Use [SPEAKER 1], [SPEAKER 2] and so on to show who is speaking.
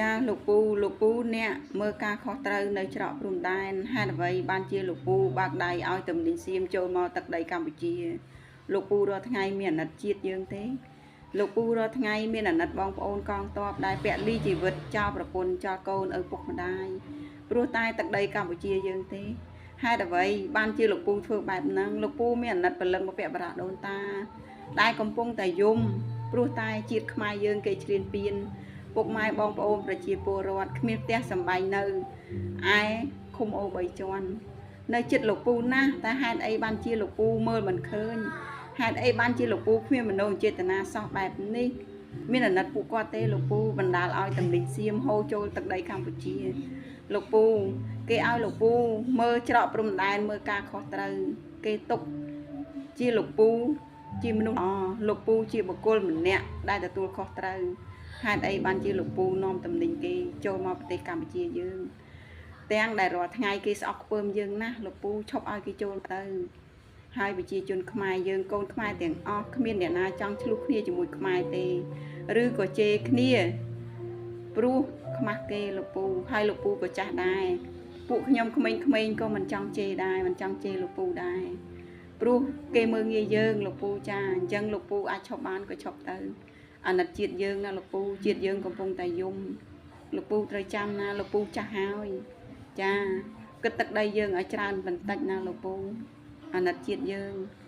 [SPEAKER 1] ចាលោកពូ លោកពូអ្នកមើលការខុសត្រូវនៅច្រកព្រំដែន ហេតុអ្វីបានជាលោកពូបើកដៃឲ្យទំនិញសៀមចូលមកទឹកដីកម្ពុជា? លោកពូរាល់ថ្ងៃមានអាណិតជាតិយើងទេ? លោកពូរាល់ថ្ងៃមានអាណិតបងប្អូនកងទ័ពដែលពលីជីវិតចោលប្រពន្ធចោលកូនឪពុកម្ដាយព្រោះតែទឹកដីកម្ពុជាយើងទេ? ហេតុអ្វីបានជាលោកពូធ្វើបែបហ្នឹង? លោកពូមានអាណិតព្រលឹងបុព្វបុរសដូនតាដែលកំពុងតែយំព្រោះតែជាតិខ្មែរយើងគេឈ្លានពាន ពុកម៉ែបងប្អូនប្រជាពលរដ្ឋគ្មានផ្ទះសម្បែងនៅឯឃុំអូ3ជាន់នៅចិត្តលោកពូណាស់ តែហេតុអីបានជាលោកពូមើលមិនឃើញ? ហេតុអីបានជាលោកពូគ្មានមនោចេតនាសោះបែបនេះ? មានអាណិតពួកគាត់ទេលោកពូ? បណ្ដាលឲ្យតំណែងសៀមហូរចូលទឹកដីកម្ពុជា លោកពូ គេឲ្យលោកពូមើលច្រកព្រំដែន មើលការខុសត្រូវ គេទុកជាលោកពូជាមនុស្សអ លោកពូជាបុគ្គលម្នាក់ដែលទទួលខុសត្រូវ ហេតុអីបានជាលោកពូនាំតំណែងគេចូលមកប្រទេសកម្ពុជាយើង ទាំងដែលរាល់ថ្ងៃគេស្អប់ខ្ពើមយើងណាស់? លោកពូឈប់ឲ្យគេចូលទៅ ហើយប្រជាជនខ្មែរយើង កូនខ្មែរទាំងអស់ គ្មានអ្នកណាចង់ឆ្លោះគ្នាជាមួយខ្មែរទេ ឬក៏ជេរគ្នាព្រោះខ្មាស់គេលោកពូ ហើយលោកពូក៏ចាស់ដែរ ពួកខ្ញុំក្មេងៗក៏មិនចង់ជេរដែរ មិនចង់ជេរលោកពូដែរ ព្រោះគេមើងងាយយើងលោកពូ។ ចា អញ្ចឹងលោកពូអាចឈប់បានក៏ឈប់ទៅ អាណិតជាតិយើងណាលោកពូ ជាតិយើងកំពុងតែយំ លោកពូត្រូវចាំណា លោកពូចាស់ហើយ ចា គិតទឹកដីយើងឲ្យច្រើនបន្តិចណាលោកពូ អាណិតជាតិយើង។